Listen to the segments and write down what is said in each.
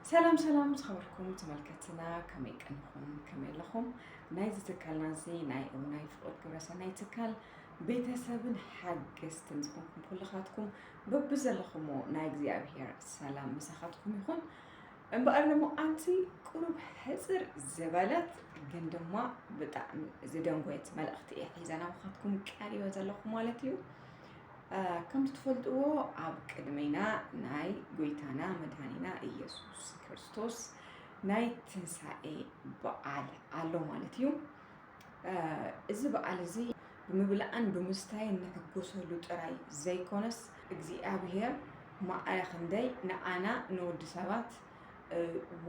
ሰላም ሰላም ዝኸበርኩም ተመልከትና፣ ከመይ ቀንኹም? ከመይ ኣለኹም? ናይዚ ትካልና እዚ ናይ እውናይ ፍቕር ግብረሰናይ ትካል ቤተሰብን ሓገዝትን ዝኾንኩም ኩልኻትኩም በብዘለኹሞ ናይ እግዚኣብሔር ሰላም ምሳኻትኩም ይኹን። እምበኣር ሎማዓንቲ ቁሩብ ሕጽር ዝበለት ግን ድማ ብጣዕሚ ዝደንጎየት መልእኽቲ እየ ሒዘ ናባኻትኩም ቀሪበ ዘለኹ ማለት እዩ። ከምቲ ትፈልጥዎ ኣብ ቅድሜና ናይ ጎይታና መድሃኒና ኢየሱስ ክርስቶስ ናይ ትንሳኤ በዓል ኣሎ ማለት እዩ። እዚ በዓል እዚ ብምብላዕን ብምስታይን ንሕጎሰሉ ጥራይ ዘይኮነስ እግዚኣብሔር ማዕረ ክንደይ ንዓና ንወዲ ሰባት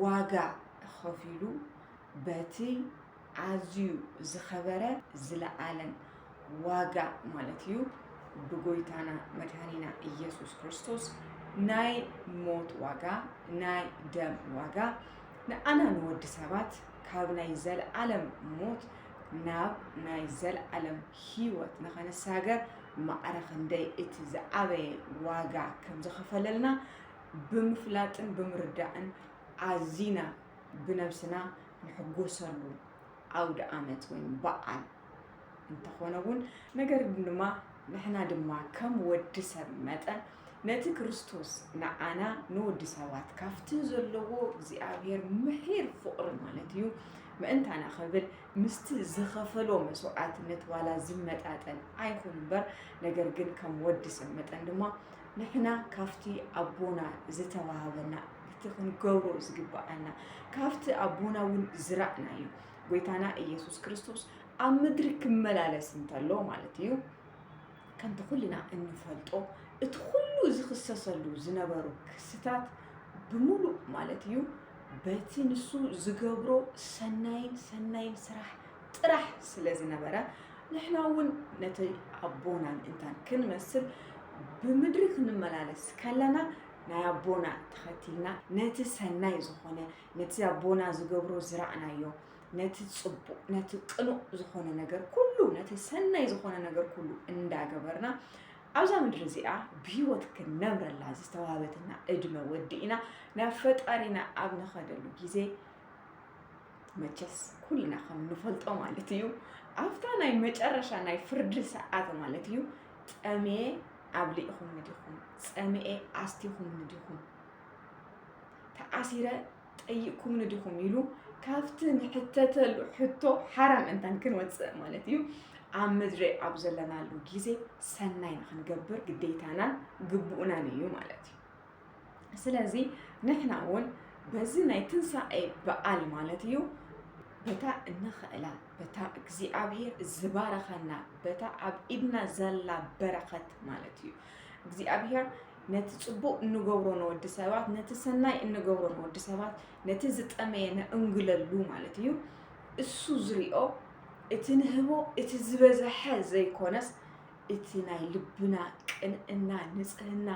ዋጋ ኸፊሉ በቲ ኣዝዩ ዝኸበረ ዝለዓለን ዋጋ ማለት እዩ ብጎይታና መድሃኒና ኢየሱስ ክርስቶስ ናይ ሞት ዋጋ፣ ናይ ደም ዋጋ ንኣና ንወዲ ሰባት ካብ ናይ ዘለዓለም ሞት ናብ ናይ ዘለዓለም ህይወት ንኸንሳገር ማዕረ ክንደይ እቲ ዝዓበየ ዋጋ ከም ዝኸፈለልና ብምፍላጥን ብምርዳእን ኣዚና ብነብስና ንሕጎሰሉ ኣውደ ኣመት ወይም በዓል እንተኾነ እውን፣ ነገር ግን ድማ ንሕና ድማ ከም ወዲ ሰብ መጠን ነቲ ክርስቶስ ንዓና ንወዲ ሰባት ካብቲ ዘለዎ እግዚኣብሔር ምሒር ፍቕሪ ማለት እዩ ምእንታና ክብል ምስቲ ዝኸፈሎ መስዋዕትነት ዋላ ዝመጣጠን ኣይኹን እምበር፣ ነገር ግን ከም ወዲ ሰብ መጠን ድማ ንሕና ካብቲ ኣቦና ዝተዋህበና እቲ ክንገብሮ ዝግብኣና ካብቲ ኣቦና እውን ዝራእናዮ ጎይታና ኢየሱስ ክርስቶስ ኣብ ምድሪ ክመላለስ እንተሎ ማለት እዩ። ከምቲ ኩልና እንፈልጦ እቲ ኩሉ ዝኽሰሰሉ ዝነበሩ ክስታት ብምሉእ ማለት እዩ በቲ ንሱ ዝገብሮ ሰናይን ሰናይን ስራሕ ጥራሕ ስለ ዝነበረ ንሕና እውን ነቲ ኣቦና ምእንታን ክንመስል ብምድሪ ክንመላለስ ከለና ናይ ኣቦና ተኸቲልና ነቲ ሰናይ ዝኾነ ነቲ ኣቦና ዝገብሮ ዝራእናዮ ነቲ ጽቡቕ ነቲ ቅኑዕ ዝኾነ ነገር ኩሉ ነቲ ሰናይ ዝኾነ ነገር ኩሉ እንዳገበርና ኣብዛ ምድሪ እዚኣ ብህይወት ክንነብረላ ዝተዋህበትና ዕድመ ወዲእና ናብ ፈጣሪና ኣብ ንኸደሉ ግዜ መቸስ ኩልና ከም ንፈልጦ ማለት እዩ ኣብታ ናይ መጨረሻ ናይ ፍርዲ ሰዓት ማለት እዩ ጠምየ ኣብሊእኹምኒ ዲኹም? ጸምኤ ኣስቲኹምኒ ዲኹም? ተኣሲረ ጠይቅኩምኒ ዲኹም ኢሉ ካብቲ ንሕተተሉ ሕቶ ሓራ ምእንታን ክንወፅእ ማለት እዩ። ኣብ ምድሪ ኣብ ዘለናሉ ግዜ ሰናይ ንክንገብር ግዴታናን ግቡእናን እዩ ማለት እዩ። ስለዚ ንሕና እውን በዚ ናይ ትንሳኤ በዓል ማለት እዩ በታ እንኽእላ በታ እግዚኣብሔር ዝባረኸና በታ ኣብ ኢድና ዘላ በረኸት ማለት እዩ እግዚኣብሔር ነቲ ጽቡቕ እንገብሮ ንወዲ ሰባት ነቲ ሰናይ እንገብሮ ንወዲ ሰባት ነቲ ዝጠመየ ነእንግለሉ ማለት እዩ እሱ ዝሪኦ እቲ ንህቦ እቲ ዝበዝሐ ዘይኮነስ እቲ ናይ ልብና ቅንእና ንጽህና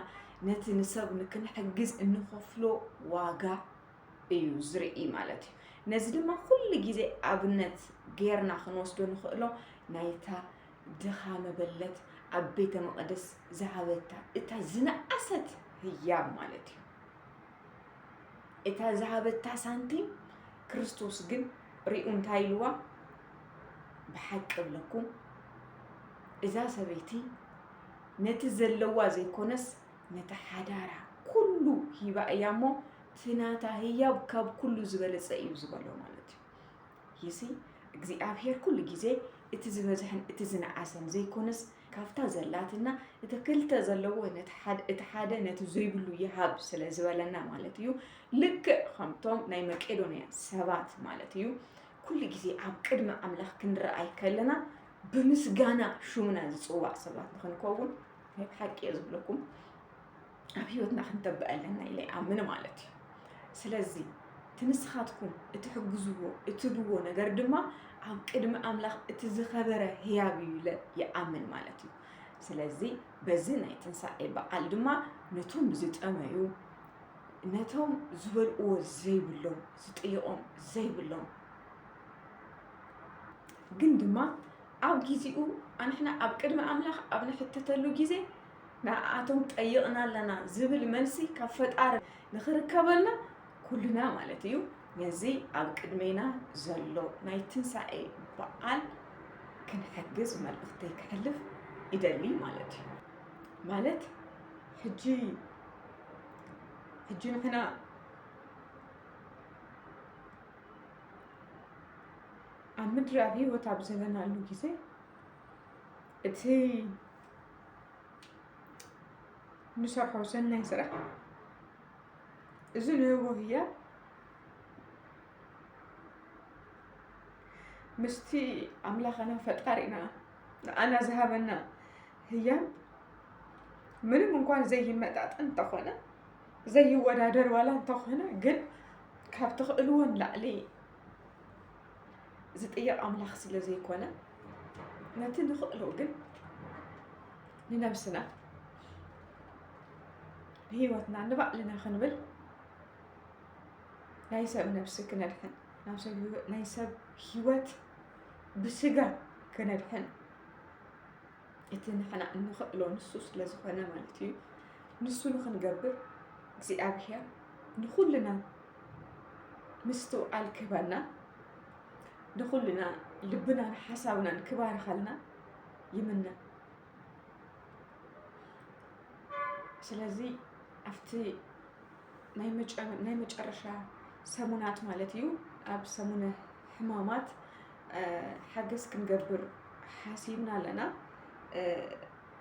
ነቲ ንሰብ ንክንሕግዝ እንኸፍሎ ዋጋ እዩ ዝርኢ ማለት እዩ። ነዚ ድማ ኩሉ ግዜ ኣብነት ጌርና ክንወስዶ ንኽእሎ ናይታ ድኻ መበለት ኣብ ቤተ መቕደስ ዝሃበታ እታ ዝነኣሰት ህያብ ማለት እዩ። እታ ዝሃበታ ሳንቲም ክርስቶስ ግን ሪኡ እንታይ ኢልዋ? ብሓቂ እብለኩም እዛ ሰበይቲ ነቲ ዘለዋ ዘይኮነስ ነቲ ሓዳራ ኩሉ ሂባ እያ እሞ እቲ ናታ ህያብ ካብ ኩሉ ዝበለጸ እዩ ዝበሎ ማለት እዩ። ይሲ እግዚኣብሔር ኩሉ ግዜ እቲ ዝበዝሕን እቲ ዝነኣሰን ዘይኮነስ ካብታ ዘላትና እቲ ክልተ ዘለዎ ነቲ ሓደ እቲ ሓደ ነቲ ዘይብሉ ይሃብ ስለ ዝበለና ማለት እዩ። ልክዕ ከምቶም ናይ መቄዶንያ ሰባት ማለት እዩ። ኩሉ ግዜ ኣብ ቅድሚ ኣምላኽ ክንረኣይ ከለና ብምስጋና ሽሙና ዝጽዋዕ ሰባት ንኽንከውን ናይ ብሓቂ እየ ዝብለኩም ኣብ ህይወትና ክንተብእ ኣለና ኢለ ይኣምን ማለት እዩ። ስለዚ እቲ ንስኻትኩም እትሕግዝዎ እትብዎ ነገር ድማ ኣብ ቅድሚ ኣምላኽ እቲ ዝኸበረ ህያብ እዩ ኢለ ይኣምን ማለት እዩ። ስለዚ በዚ ናይ ትንሳኤ በዓል ድማ ነቶም ዝጠመዩ ነቶም ዝበልእዎ ዘይብሎም ዝጥይቖም ዘይብሎም ግን ድማ ኣብ ጊዜኡ ኣንሕና ኣብ ቅድሚ ኣምላኽ ኣብ ንሕተተሉ ጊዜ ንኣቶም ጠይቕና ኣለና ዝብል መልሲ ካብ ፈጣሪ ንኽርከበልና ኩልና ማለት እዩ ነዚ ኣብ ቅድሜና ዘሎ ናይ ትንሳኤ በዓል ክንሕግዝ መልእኽተይ ክሕልፍ ይደሊ ማለት እዩ። ማለት ሕጂ ሕጂ ንሕና ኣብ ምድሪ ኣብ ህይወት ኣብ ዘለናሉ ግዜ እቲ ንሰርሖ ሰናይ ስራሕ እዚ ንህቦ ህያብ ምስቲ ኣምላኸና ፈጣሪና ንኣና ዝሃበና ህያብ ምንም እንኳን ዘይመጣጠን እንተኾነ ዘይወዳደር ዋላ እንተኾነ ግን ካብ ትኽእልዎ ንላዕሊ ዝጥየቕ ኣምላኽ ስለ ዘይኮነ ነቲ ንኽእሎ ግን ንነብስና ንህይወትና ንባዕልና ክንብል ናይ ሰብ ነብሲ ክነድሕን ናይ ሰብ ህይወት ብስጋ ክነድሕን እቲ ንሕና እንኽእሎ ንሱ ስለ ዝኾነ ማለት እዩ። ንሱ ንኽንገብር እግዚኣብሔር ንኹልና ምስትውዓል ክህበና ንኹልና ልብናን ሓሳብናን ክባርኸልና ይምነ። ስለዚ ኣብቲ ናይ መጨረሻ ሰሙናት ማለት እዩ ኣብ ሰሙነ ሕማማት ሓገዝ ክንገብር ሓሲብና ኣለና።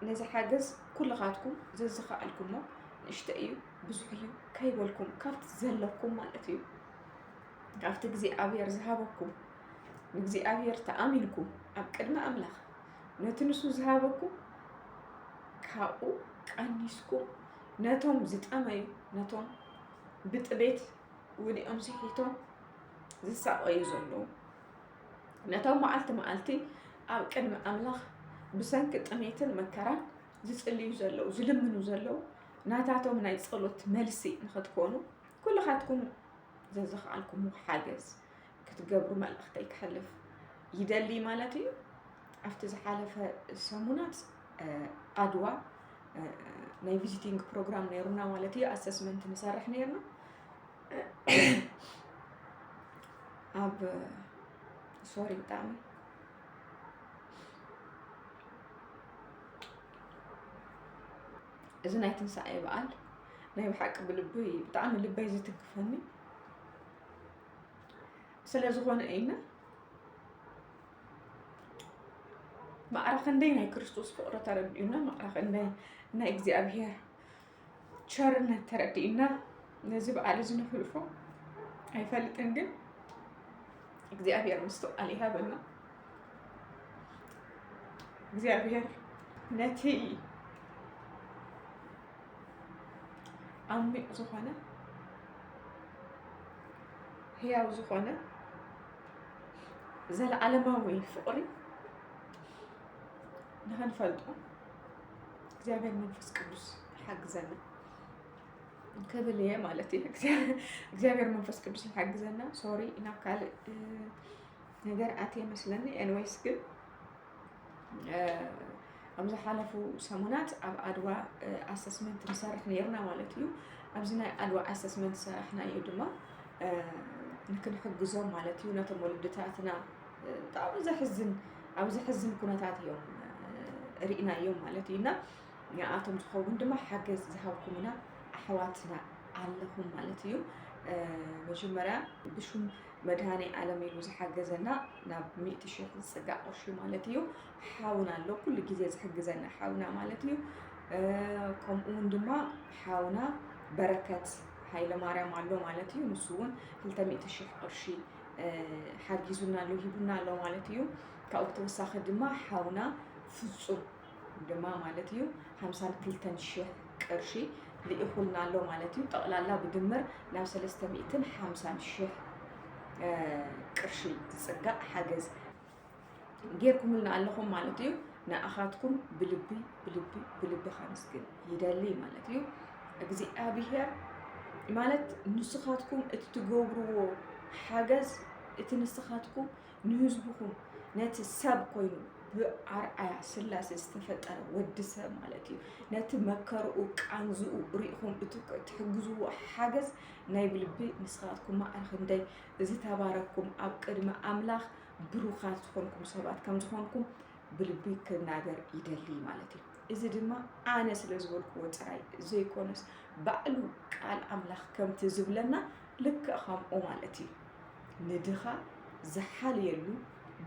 ነዚ ሓገዝ ኩልኻትኩም ዘዝኸኣልኩሞ ንእሽተ እዩ ብዙሕ እዩ ከይበልኩም ካብቲ ዘለኩም ማለት እዩ ካብቲ እግዚኣብሔር ዝሃበኩም ንእግዚኣብሔር ተኣሚንኩም ኣብ ቅድሚ ኣምላኽ ነቲ ንሱ ዝሃበኩም ካብኡ ቀኒስኩም ነቶም ዝጠመዩ ነቶም ብጥቤት ውሊኦም ስሒቶም ዝሳቐዩ ዘለዉ ነቶም መዓልቲ መዓልቲ ኣብ ቅድሚ ኣምላኽ ብሰንኪ ጥሜትን መከራን ዝጽልዩ ዘለዉ ዝልምኑ ዘለዉ ናታቶም ናይ ጸሎት መልሲ ንኽትኮኑ ኩልኻትኩም ዘዝኸኣልኩሞ ሓገዝ ክትገብሩ መልእኽተይ ክሕልፍ ይደሊ ማለት እዩ። ኣብቲ ዝሓለፈ ሰሙናት ኣድዋ ናይ ቪዚቲንግ ፕሮግራም ነይሩና ማለት እዩ። ኣሰስመንት ንሰርሕ ነይርና ኣብ ሶሪ ብጣዕሚ እዚ ናይ ትንሳኤ በዓል ናይ ብሓቂ ብልቢ ብጣዕሚ ልበይ ዝትንክፈኒ ስለ ዝኾነ ኢና ማዕረ ክንደይ ናይ ክርስቶስ ፍቕሪ ተረዲኡና ማዕረ ክንደይ ናይ እግዚኣብሔር ቸርነት ተረዲእና ነዚ በዓል እዚ ንሕልፎ ኣይፈልጥን ግን እግዚኣብሔር ምስትውዓል ይሃበና እግዚኣብሔር ነቲ ዓሚቕ ዝኾነ ህያው ዝኾነ ዘለዓለማዊ ፍቕሪ ንኸንፈልጦ እግዚኣብሔር መንፈስ ቅዱስ ይሓግዘና ክብል እየ ማለት እዩ። እግዚኣብሔር መንፈስ ቅዱስ ይሓግዘና። ሶሪ ናብ ካልእ ነገር ኣትየ መስለኒ። ኤንወይስ ግን ኣብ ዝሓለፉ ሰሙናት ኣብ ኣድዋ ኣሰስመንት ንሰርሕ ነይርና ማለት እዩ። ኣብዚ ናይ ኣድዋ ኣሰስመንት ዝሰራሕናዮ ድማ ንክንሕግዞም ማለት እዩ ነቶም ወለድታትና ብጣዕሚ ዘሕዝን ኣብ ዘሕዝን ኩነታት እዮም ርኢናዮም ማለት እዩ እና ንኣቶም ዝኸውን ድማ ሓገዝ ዝሃብኩምና ኣሕዋትና ኣለኹም ማለት እዩ። መጀመርያ ብሹም መድሃኔ ኣለም ኢሉ ዝሓገዘና ናብ ሚእቲ ሽሕ ዝፅጋዕ ቅርሺ ማለት እዩ ሓውና ኣሎ ኩሉ ግዜ ዝሕግዘና ሓውና ማለት እዩ። ከምኡ እውን ድማ ሓውና በረከት ሃይለ ማርያም ኣሎ ማለት እዩ። ንሱ እውን ክልተ ሚእቲ ሽሕ ቅርሺ ሓጊዙና ኣሎ ሂቡና ኣሎ ማለት እዩ። ካብኡ ብተወሳኺ ድማ ሓውና ፍፁም ድማ ማለት እዩ ሓምሳን ክልተን ሽሕ ቅርሺ ልኢኹልና ኣሎ ማለት እዩ። ጠቕላላ ብድምር ናብ ሰለስተ ሚእትን ሓምሳን ሽሕ ቅርሺ ዝፅጋዕ ሓገዝ ጌርኩምልና ኣለኹም ማለት እዩ። ንኣኻትኩም ብልቢ ብልቢ ብልቢ ከመስግን ይደሊ ማለት እዩ። እግዚኣብሄር ማለት ንስኻትኩም እቲ ትገብርዎ ሓገዝ እቲ ንስኻትኩም ንህዝብኹም ነቲ ሰብ ኮይኑ ብኣርኣያ ስላሴ ዝተፈጠረ ወዲ ሰብ ማለት እዩ። ነቲ መከርኡ፣ ቃንዝኡ ርኢኹም እቱ ትሕግዝዎ ሓገዝ ናይ ብልቢ ንስኻትኩም ማዕረ ክንደይ ዝተባረኩም፣ ኣብ ቅድሚ ኣምላኽ ብሩኻት ዝኾንኩም ሰባት ከም ዝኾንኩም ብልቢ ክናገር ይደሊ ማለት እዩ። እዚ ድማ ኣነ ስለ ዝበልኩዎ ጥራይ ዘይኮነስ፣ ባዕሉ ቃል ኣምላኽ ከምቲ ዝብለና ልክዕ ከምኡ ማለት እዩ። ንድኻ ዝሓልየሉ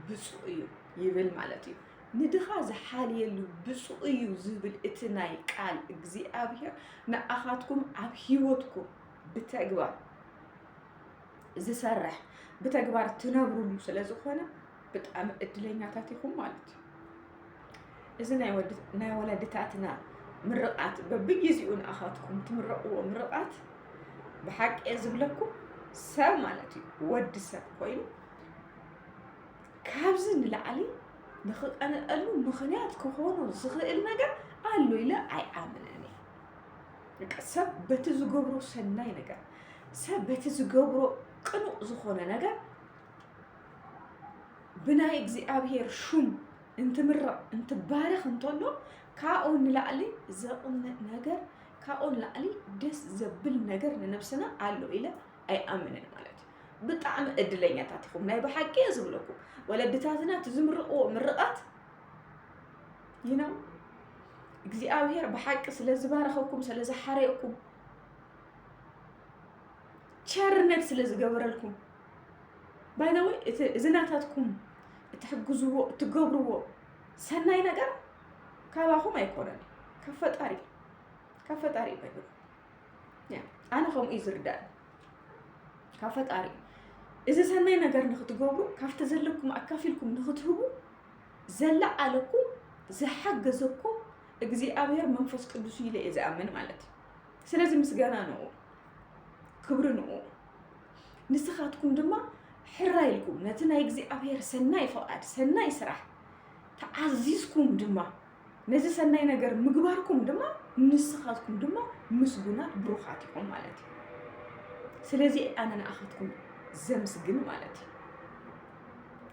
ብፁዕ እዩ ይብል ማለት እዩ። ንድኻ ዝሓልየሉ ብፁዕ እዩ ዝብል እቲ ናይ ቃል እግዚኣብሔር ንኣኻትኩም ኣብ ህይወትኩም ብተግባር ዝሰርሕ፣ ብተግባር ትነብሩሉ ስለ ዝኾነ ብጣዕሚ ዕድለኛታት ኢኹም ማለት እዩ። እዚ ናይ ወዲ-፣ ናይ ወለድታትና ምርቓት በብግዜኡ ንኣኻትኩም ትምረቕዎ ምርቓት ብሓቂ እየ ዝብለኩም፣ ሰብ ማለት እዩ፣ ወዲ ሰብ ኮይኑ ካብዚ ንላዕሊ ንኽቐንዐሉ ምኽንያት ክኾኖ ዝኽእል ነገር ኣሎ ኢለ ኣይኣምንን እየ። በቃ ሰብ በቲ ዝገብሮ ሰናይ ነገር፣ ሰብ በቲ ዝገብሮ ቅኑዕ ዝኾነ ነገር ብናይ እግዚኣብሔር ሹም እንትምረቕ እንትባረኽ እንተሎ፣ ካብኡ ንላዕሊ ዘቕንእ ነገር፣ ካብኡ ንላዕሊ ደስ ዘብል ነገር ንነብስና ኣሎ ኢለ ኣይኣምንን ማለት እዩ። ብጣዕሚ ዕድለኛታት ኢኹም፣ ናይ ብሓቂ እየ ዝብለኩም። ወለድታትና እቲ ዝምርቕዎ ምርቓት ይነው እግዚኣብሔር ብሓቂ ስለ ዝባረኸኩም፣ ስለ ዝሓረየኩም፣ ቸርነት ስለ ዝገበረልኩም። ባይ ዘ ወይ፣ እቲ፣ እዚ ናታትኩም እትሕግዝዎ፣ እትገብርዎ ሰናይ ነገር ካባኹም ኣይኮነን፣ ካብ ፈጣሪ፣ ካብ ፈጣሪ እዩ። ባይ ዘ ወይ፣ ያ፣ ኣነ ከምኡ እዩ ዝርዳእኒ። ካብ ፈጣሪ እዩ። እዚ ሰናይ ነገር ንኽትገብሩ፣ ካብቲ ዘለኩም ኣካፊልኩም ንኽትህቡ፣ ዘለዓለኩም፣ ዝሓገዘኩም እግዚኣብሔር መንፈስ ቅዱስ እዩ ኢለ እየ ዝኣምን ማለት እዩ። ስለዚ ምስጋና ንኡ፣ ክብሪ ንኡ። ንስኻትኩም ድማ ሕራይ ኢልኩም ነቲ ናይ እግዚኣብሔር ሰናይ ፍቓድ፣ ሰናይ ስራሕ ተኣዚዝኩም ድማ ነዚ ሰናይ ነገር ምግባርኩም ድማ ንስኻትኩም ድማ ምስጉናት ብሩኻት ኢኹም ማለት እዩ። ስለዚ ኣነ ንኣኻትኩም ዘምስግን ማለት እዩ።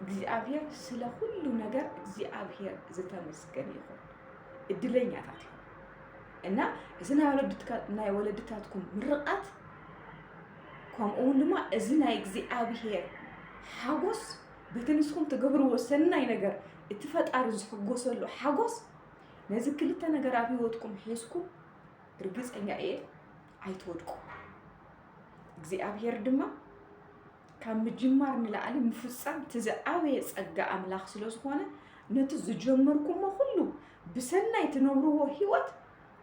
እግዚኣብሔር ስለ ኩሉ ነገር እግዚኣብሔር ዝተመስገነ ይኹን። እድለኛታት ኢኹም። እና እዚ ናይ ወለድትካ-፣ ናይ ወለድታትኩም ምርቓት፣ ከምኡ እውን ድማ እዚ ናይ እግዚኣብሔር ሓጎስ፣ በቲ ንስኹም ትገብርዎ ሰናይ ነገር እቲ ፈጣሪ ዝሕጎሰሉ ሓጎስ፣ ነዚ ክልተ ነገር ኣብ ህይወትኩም ሒዝኩም ርግጸኛ እየ ኣይትወድቁ። እግዚኣብሔር ድማ ካብ ምጅማር ንላዕሊ ምፍጻም እቲ ዝዓበየ ጸጋ ኣምላኽ ስለ ዝኾነ፣ ነቲ ዝጀመርኩሞ ኩሉ ብሰናይ ትነብርዎ ህይወት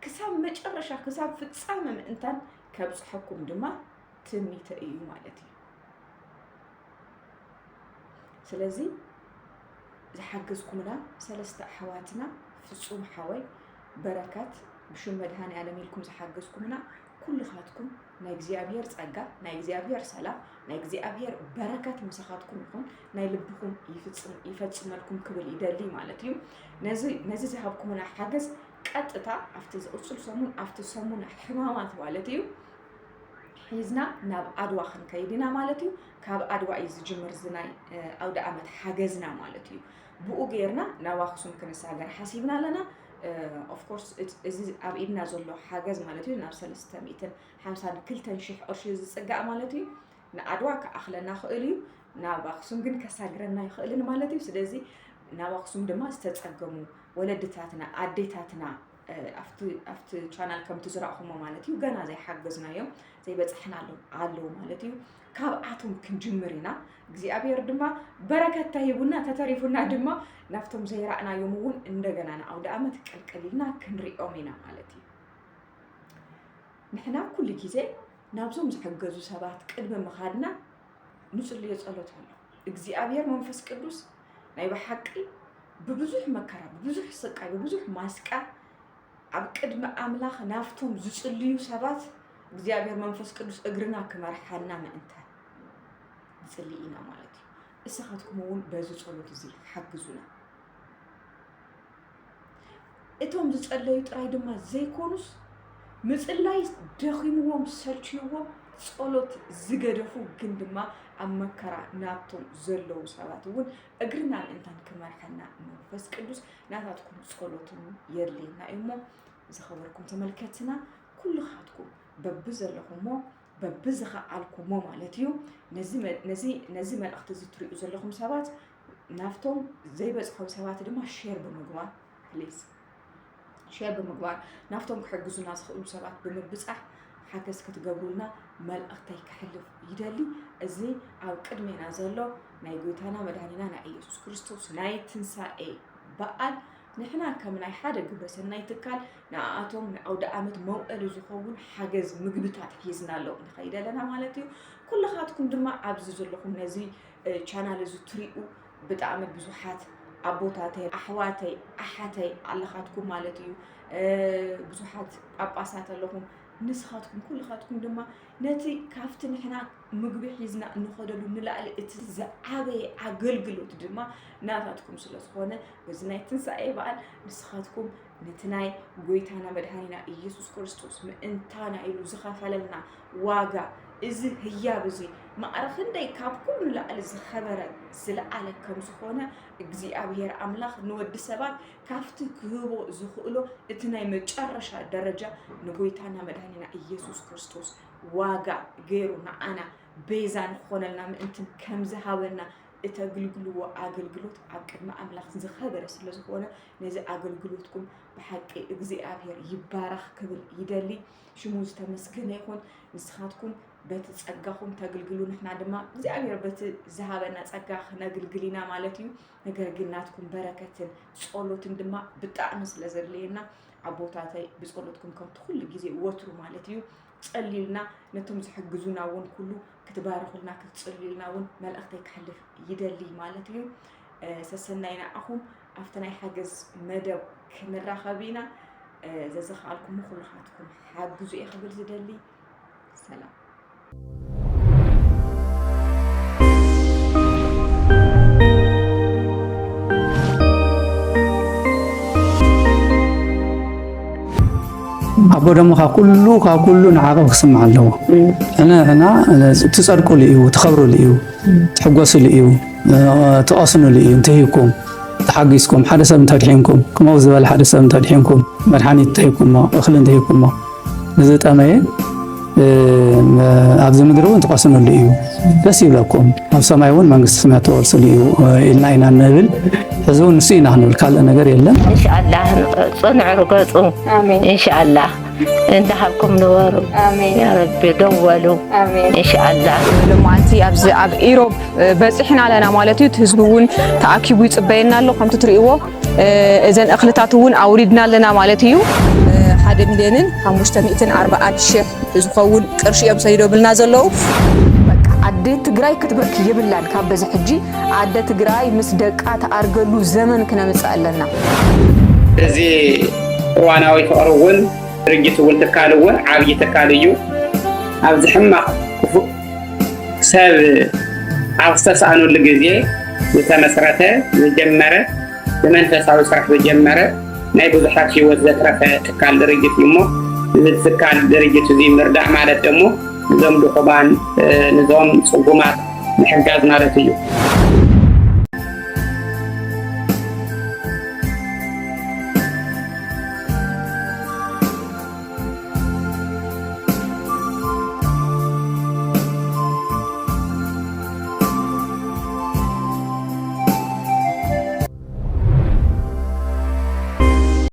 ክሳብ መጨረሻ፣ ክሳብ ፍጻመ ምእንታን ከብጽሐኩም ድማ ትምኒተ እዩ ማለት እዩ። ስለዚ ዝሓገዝኩምና ሰለስተ ኣሕዋትና፣ ፍጹም ሓወይ፣ በረከት፣ ብሽም መድሃኔ ዓለም ኢልኩም ዝሓገዝኩምና ኩልኻትኩም ናይ እግዚኣብሔር ጸጋ፣ ናይ እግዚኣብሔር ሰላም፣ ናይ እግዚኣብሔር በረከት ምሳኻትኩም ይኹን። ናይ ልብኹም ይፍጽም-፣ ይፈጽመልኩም ክብል ይደሊ ማለት እዩ። ነዚ፣ ነዚ ዝሃብኩምና ሓገዝ ቀጥታ ኣብቲ ዝቕጽል ሰሙን፣ ኣብቲ ሰሙን ሕማማት ማለት እዩ፣ ሒዝና ናብ ዓድዋ ክንከይድ ኢና ማለት እዩ። ካብ ዓድዋ እዩ ዝጅምር እዚ ናይ፣ እ፣ ኣውደ ዓመት ሓገዝና ማለት እዩ። ብኡ ጌርና ናብ ኣኽሱም ክንሳገር ሓሲብና ኣለና። እ፣ ኦፍ ኮርስ፣ እት-፣ እዚ ኣብ ኢድና ዘሎ ሓገዝ ማለት እዩ ናብ ሰለስተ ሚእትን ሓምሳን ክልተን ሽሕ ቅርሺ ዝጽጋዕ ማለት እዩ። ንዓድዋ ክኣኽለና ይኽእል እዩ፣ ናብ ኣኽሱም ግን ከሳግረና ኣይኽእልን ማለት እዩ። ስለዚ ናብ ኣኽሱም ድማ ዝተጸገሙ ወለድታትና፣ ኣዴታትና፣ እ፣ ኣብቲ፣ ኣብቲ ቻናል ከምቲ ዝረእኹሞ ማለት እዩ፣ ገና ዘይሓገዝናዮም፣ ዘይበጻሕናሎም ኣለዉ ማለት እዩ። ካብኣቶም ክንጅምር ኢና። እግዚኣብሔር ድማ በረከት ተሂቡና፣ ተተሪፉና ድማ ናብቶም ዘይረእናዮም እውን እንደገና ንኣውደ ዓመት ቅልቅል ኢልና ክንሪኦም ኢና ማለት እዩ። ንሕና ኩሉ ግዜ ናብዞም ዝሕገዙ ሰባት ቅድሚ ምኻድና ንጽልዮ ጸሎት ኣሎ። እግዚኣብሔር መንፈስ ቅዱስ ናይ ብሓቂ ብብዙሕ መከራ፣ ብብዙሕ ስቃይ፣ ብብዙሕ ማስቃ ኣብ ቅድሚ ኣምላኽ ናብቶም ዝጽልዩ ሰባት እግዚኣብሔር መንፈስ ቅዱስ እግርና ክመርሓና ምእንታን ንጽሊ ኢና ማለት እዩ። ንስኻትኩም እውን በዚ ጸሎት እዚ ሓግዙና። እቶም ዝጸለዩ ጥራይ ድማ ዘይኮኑስ፣ ምጽላይ ደኺምዎም፣ ሰልችይዎም፣ ጸሎት ዝገደፉ ግን ድማ ኣብ መከራ ናብቶም ዘለዉ ሰባት እውን እግርና ምእንታን ክመርሐና መንፈስ ቅዱስ ናታትኩም ጸሎትን የድልየና እዩ እሞ ዝኸበርኩም ተመልከትና ኩልኻትኩም በብዘለኹሞ በብዝኸኣልኩሞ ማለት እዩ ነዚ መ- ነዚ ነዚ መልእኽቲ እዚ ትሪኡ ዘለኹም ሰባት ናብቶም ዘይበፅሖም ሰባት ድማ ሼር ብምግባር ፕሊዝ ሼር ብምግባር ናብቶም ክሕግዙና ዝኽእሉ ሰባት ብምብፃሕ ሓገዝ ክትገብሩልና መልእኽተይ ክሕልፍ ይደሊ። እዚ ኣብ ቅድሜና ዘሎ ናይ ጎይታና መድሃኒና ናይ ኢየሱስ ክርስቶስ ናይ ትንሳኤ በዓል ንሕና ከም ናይ ሓደ ግብረ ሰናይ ትካል ንኣኣቶም ንኣውደ ኣመት መውዕሊ ዝኸውን ሓገዝ ምግብታት ሒዝናሎም ንኸይድ ኣለና ማለት እዩ። ኩልኻትኩም ድማ ኣብዚ ዘለኹም ነዚ ቻናል እዚ ትሪኡ ብጣዕሚ ብዙሓት ኣቦታተይ ኣሕዋተይ ኣሓተይ ኣለኻትኩም ማለት እዩ። ብዙሓት ጳጳሳት ኣለኹም። ንስኻትኩም ኩልኻትኩም ድማ ነቲ ካብቲ ንሕና ምግቢ ሒዝና እንኸደሉ ንላዕሊ እቲ ዝዓበየ ኣገልግሎት ድማ ናታትኩም ስለ ዝኾነ በዚ ናይ ትንሳኤ በዓል ንስኻትኩም ነቲ ናይ ጎይታና መድሃኒና ኢየሱስ ክርስቶስ ምእንታና ኢሉ ዝኸፈለልና ዋጋ እዚ ህያብ እዚ ማዕረ ክንደይ ካብ ኩሉ ንላዕሊ ዝኸበረ ዝለዓለ ከም ዝኾነ እግዚኣብሔር ኣምላኽ ንወዲ ሰባት ካብቲ ክህቦ ዝኽእሎ እቲ ናይ መጨረሻ ደረጃ ንጎይታና መድሃኒና ኢየሱስ ክርስቶስ ዋጋ ገይሩ ንዓና ቤዛ ንኾነልና ምእንትን ከም ዝሃበና እተግልግልዎ ኣገልግሎት ኣብ ቅድሚ ኣምላኽ ዝኸበረ ስለ ዝኾነ ነዚ ኣገልግሎትኩም ብሓቂ እግዚኣብሔር ይባረኽ ክብል ይደሊ። ሽሙ ዝተመስገነ ይኹን። ንስኻትኩም በቲ ጸጋኹም ተግልግሉ ንሕና ድማ እግዚኣብሔር በቲ ዝሃበና ጸጋ ክነግልግል ኢና ማለት እዩ። ነገር ግን ናትኩም በረከትን ጸሎትን ድማ ብጣዕሚ ስለ ዘድልየና ኣቦታተይ ብጸሎትኩም ከምቲ ኩሉ ግዜ ወትሩ ማለት እዩ ጸልዩልና ነቶም ዝሕግዙና እውን ኩሉ ክትባርኹልና ክትጽልዩልና እውን መልእኽተይ ክሕልፍ ይደሊ ማለት እዩ። ሰሰናይ ንዓኹም ኣብቲ ናይ ሓገዝ መደብ ክንራኸብ ኢና። ዘዝኸኣልኩም ኩልኻትኩም ሓግዙ እየ ክብል ዝደሊ። ሰላም። ኣቦ ደሞ ካብ ኩሉ ካብ ኩሉ ንዓቕብ ክስምዕ ኣለዎ። ሕነ ሕና ትጸድቁሉ እዩ፣ ትኸብሩሉ እዩ፣ ትሕጎሱሉ እዩ፣ ትቐስኑሉ እዩ። እንተሂብኩም ተሓጊዝኩም ሓደ ሰብ እንተድሒንኩም ከምኡ ዝበለ ሓደ ሰብ እንተድሒንኩም መድሓኒት እንተሂብኩሞ እኽሊ እንተሂብኩሞ ንዝጠመየ ኣብዚ ምድሪ እውን ትቐስኑሉ እዩ። ደስ ይብለኩም፣ ኣብ ሰማይ እውን መንግስቲ ሰማያት ትወርስሉ እዩ ኢልና ኢና ንብል። ሕዚ እውን ንሱ ኢና ክንብል ካልእ ነገር የለን። እንሻኣላህ ፅንዑ ርገፁ። እንሻኣላህ እንዳሃብኩም ንበሩ። ያረቢ ደው በሉ። እንሻኣላህ። ሎማዓንቲ ኣብዚ ኣብ ኢሮብ በፂሕና ኣለና ማለት እዩ። እቲ ህዝቢ እውን ተኣኪቡ ይፅበየና ኣሎ። ከምቲ ትርእይዎ እዘን እኽልታት እውን ኣውሪድና ኣለና ማለት እዩ። ሓደ ሚልዮንን ሓሙሽተ ሚእትን ኣርባዓን ሽሕ ዝኸውን ቅርሺ እዮም ሰዲዶምልና ዘለዉ። ኣደ ትግራይ ክትብርክ የብላን ካብ በዚ ሕጂ ኣደ ትግራይ ምስ ደቃ ተኣርገሉ ዘመን ክነምፅእ ኣለና። እዚ እዋናዊ ፍቕሪ እውን ድርጅት እውን ትካል እውን ዓብዪ ትካል እዩ። ኣብዚ ሕማቕ ክፉእ ሰብ ኣብ ዝተሰኣነሉ ግዜ ዝተመስረተ ዝጀመረ ብመንፈሳዊ ስራሕ ዝጀመረ ናይ ብዙሓት ህይወት ዘትረፈ ትካል ድርጅት እዩ እሞ እዚ ትካል ድርጅት እዚ ምርዳእ ማለት ደግሞ ንዞም ድኹማን ንዞም ፅጉማት ምሕጋዝ ማለት እዩ።